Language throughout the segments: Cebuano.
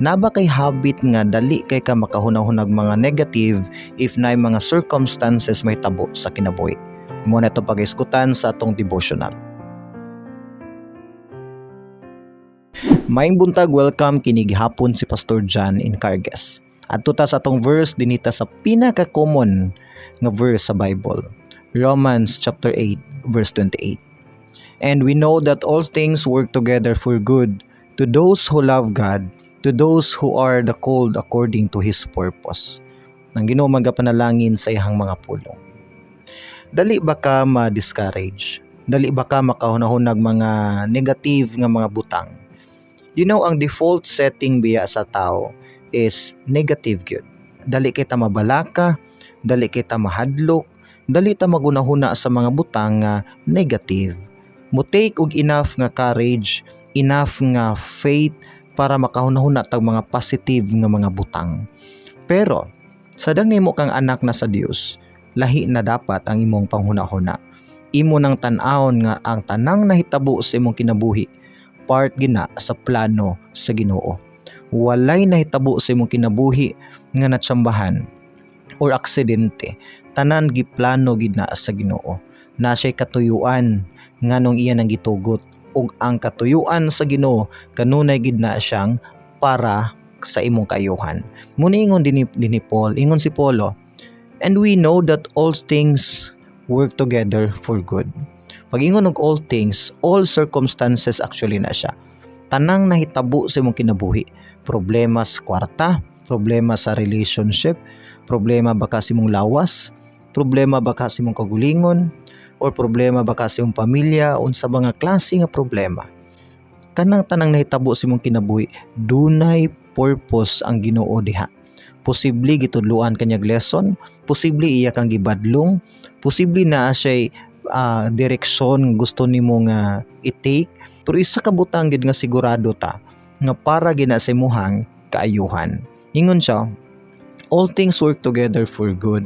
Naa ba kay habit nga dali kay ka makahuna-hunag mga negative if naay mga circumstances mahitabo sa kinabuhi? Mao na itong pag-isgutan sa atong devotional. Maayong buntag, welcome kini gihapon si Pastor John Encargues. Adto ta sa atong verse dinhi ta sa pinaka-common nga verse sa Bible. Romans chapter 8 verse 28. "And we know that all things work together for good to those who love God, to those who are the called according to His purpose." Ang Ginoo magapanalangin sa iyang mga pulong. Dali ba ka ma-discourage? Dali ba ka makahunahunag mga negative nga mga butang? Ang default setting biya sa tao is negative gyud. Dali kita mabalaka, dali kita mahadlok, dali ta magunahuna sa mga butang nga negative. Mo take og enough nga courage, enough nga faith para makahunahuna tag mga positive nga mga butang. Pero sadang nimo kang anak na sa Dios, lahi na dapat ang imong panghunahuna. Imo nang tan-awon nga ang tanang nahitabo sa imong kinabuhi part gina sa plano sa Ginoo. Walay nahitabo sa imong kinabuhi nga natsambahan or aksidente. Tanan giplano gid na sa Ginoo. Na siya'y katuyuan nganong iya nang gitugot ug ang katuyuan sa Ginoo kanunay gid na siyang para sa imong kaayuhan. Muna ingon din ni Paul, ingon si Paulo, "And we know that all things work together for good." Pag ingon og all things, all circumstances actually na siya. Tanang nahitabo sa imong kinabuhi, problema sa kwarta, problema sa relationship, problema baka sa imong lawas, problema baka sa imong kagulingon, or problema baka sa imong pamilya, unsa mga klase nga problema. Kanang tanang nahitabo sa imong kinabuhi, dunay purpose ang Ginoo diha. Posible gitudloan ka niyag lesson, posible iya kang gibadlong, posible naa siya'y direksyon gusto nimo nga i-take, pero isa ka butang gid nga sigurado ta nga para gina sa imuhang kaayuhan. Ingon siya, "All things work together for good."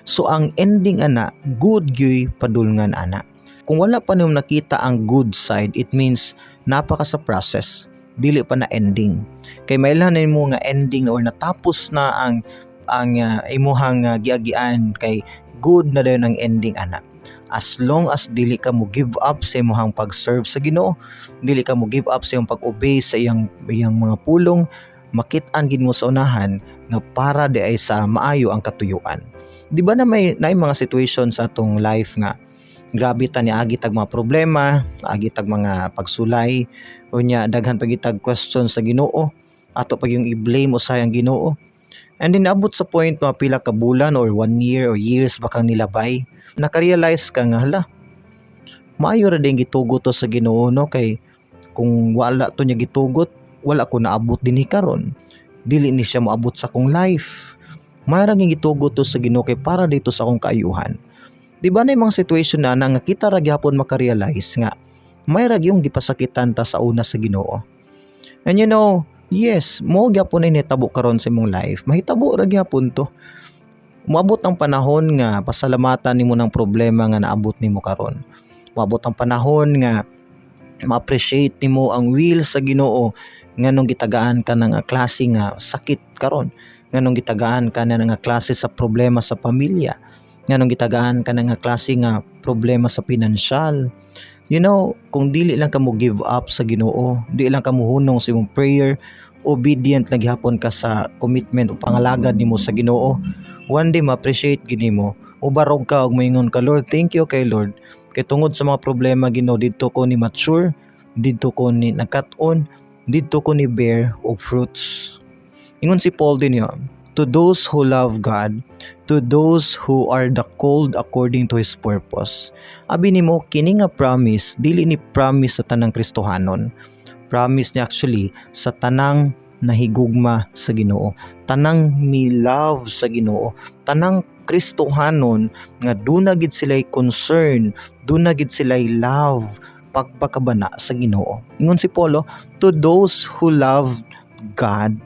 So ang ending ana, good gyuy padulngan ana. Kung wala pa nimo nakita ang good side, it means naa pa ka sa process, dili pa na ending. Kay mailhan nimo nga ending or natapos na ang imuhang giagian kay good na dayon ang ending ana. As long as dili ka mo give up sa imuhang pag-serve sa Ginoo, dili ka mo give up sa iyong pag-obey sa iyang mga pulong, makit-an gid mo sa unahan nga para di ay sa maayo ang katuyuan. Di ba na may naay mga situation sa atong life nga grabe ta ni agi tag mga problema, agi tag mga pagsulay, unya daghan pa gitag question sa Ginoo, ato pa yung i-blame usahay ang Ginoo. And then naabot sa point mga pila ka bulan or one year or years ba kang nilabay, naka-realize ka nga hala, maayo ra din gitugot to sa Ginoo, no, kay kung wala to niya gitugot, wala ko naabot dinhi karon. Dili ni siya moabot sa akong life. Maayo ra gitugot to sa Ginoo kay para dito sa akong kaayuhan. Di ba na yung mga situation na nga kita ra gyapon makarealize nga may ra gyung gipasakitan ta sa una sa Ginoo? And yes, mo gyapon ay nahitabo karon sa imong life. Mahitabo ra gyapon to. Moabot ang panahon nga pasalamatan nimo ng problema nga naabot nimo karon. Moabot ang panahon nga ma-appreciate nimo ang will sa Ginoo nganong gitagaan ka ng klase nga sakit karon, nganong gitagaan ka na nga klase sa problema sa pamilya, nganong gitagaan ka na nga klase nga problema sa pinansyal. Kung dili lang ka mo give up sa Ginoo, di lang ka mohunong sa imong prayer, obedient lang gihapon ka sa commitment o pangalagad nimo sa Ginoo, one day ma-appreciate gid nimo. Ubarog ka ug moingon ka, "Lord, thank you kay Lord. Kay tungod sa mga problema, Ginoo, didto ko ni mature, didto ko ni nagkat-on, didto ko ni bear og fruits." Ingon si Paul din yun, "To those who love God, to those who are the called according to His purpose." Abi nimo, kini nga promise, dili ni promise sa tanang Kristohanon. Promise niya actually sa tanang nahigugma sa Ginoo, tanang mi love sa Ginoo, tanang Kristohanon nga duna gid sila'y concern, duna gid sila'y love pagpakabana sa Ginoo. Ingon si Paulo, "To those who love God."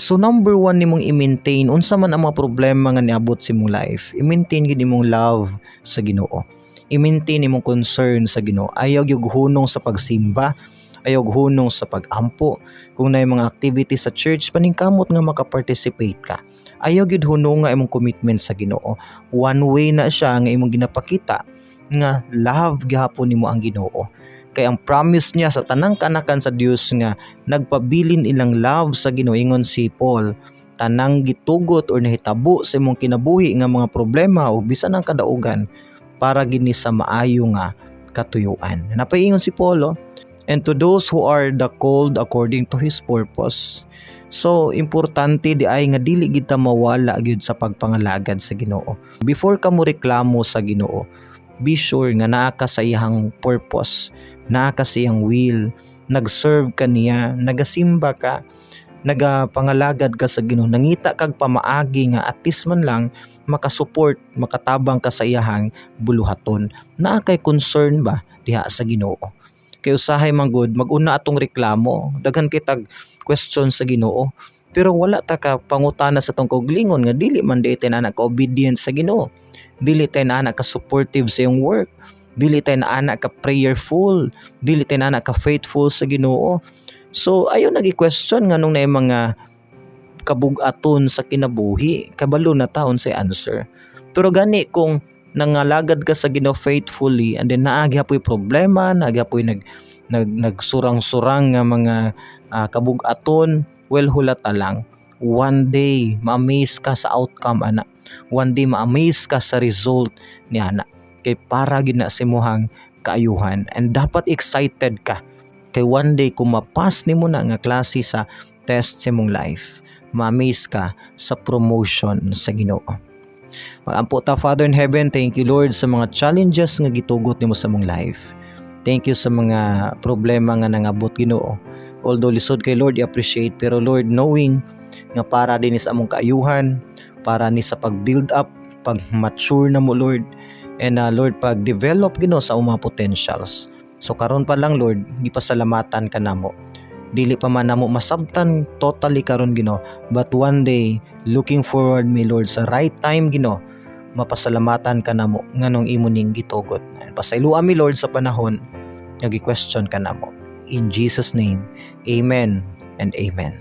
So number one nimong i-maintain unsa man ang mga problema nga niabot sa imong life, i-maintain gid imong love sa Ginoo. I-maintain imong concern sa Ginoo. Ayaw gyud hunong sa pagsimba, Ayaw hunong sa pag-ampo. Kung naay mga activities sa church, paningkamot nga makaparticipate ka. Ayaw gyud hunong nga imong commitment sa Ginoo. One way na siya nga imong ginapakita nga love gihapon nimo ang Ginoo. Kay ang promise niya sa tanang kanakan sa Dios nga nagpabilin ilang love sa Ginoo, ingon si Paul, tanang gitugot or nahitabo sa imong kinabuhi nga mga problema o bisan ang kadaugan, para gini sa maayo nga katuyuan. Napaingon si Paul, oh, "And to those who are the called according to His purpose." So importante di ay nga dili gid ta mawala gyud sa pagpangalagad sa Ginoo. Before ka mo reklamo sa Ginoo, be sure nga naa ka sa iyang purpose, naa ka sa iyang will, nag-serve ka niya, nagasimba ka, nagapangalagad ka sa Ginoo, nangita kag pamaagi nga at least man lang makasupport, makatabang ka sa iyahang buluhaton. Naa kay concern ba diha sa Ginoo? Kay usahay man gud mag-una atong reklamo, daghan kitag question sa Ginoo. Pero wala ta ka pangutana sa atong kaugalingon nga dili man di tay ana ka obedient sa Ginoo. Dili tay ana ka supportive sa iyong work. Dili tay ana ka prayerful, dili tay ana ka faithful sa Ginoo. So ayaw nagi-question nganong naay mga kabugaton sa kinabuhi, kabalo na ta unsay answer. Pero gani kung nangalagad ka sa Ginoo faithfully and then naa gyapoy problema, naa gyapoy nag nag nagsurang-surang nga mga kabugaton, well, hulata lang. One day ma-amaze ka sa outcome ana. One day ma-amaze ka sa result ni ana. Kay para gyud na sa imong kaayuhan and dapat excited ka. Kay one day kung ma-pass nimo na nga klase sa test sa imong life, ma-amaze ka sa promotion sa Ginoo. Magampo ta. Father in heaven, thank you, Lord, sa mga challenges nga gitugot nimo sa among life. Thank you sa mga problema nga nangabot, Ginoo. Although lisod kay, Lord, i-appreciate, pero Lord, knowing nga para din sa among kaayuhan, para ni sa pag-build up, pag-mature na mo, Lord, and Lord, pag-develop, Ginoo, sa among mga potentials. So karon pa lang, Lord, gipasalamatan ka namo. Dili pa man namo masabtan totally karon, Ginoo, but one day looking forward mi, Lord, sa right time, Ginoo, mapasalamatan ka namo nganong imo ning gitugot. Pasayloa mi, Lord, sa panahon nga gi-question ka namo. In Jesus' name, amen and amen.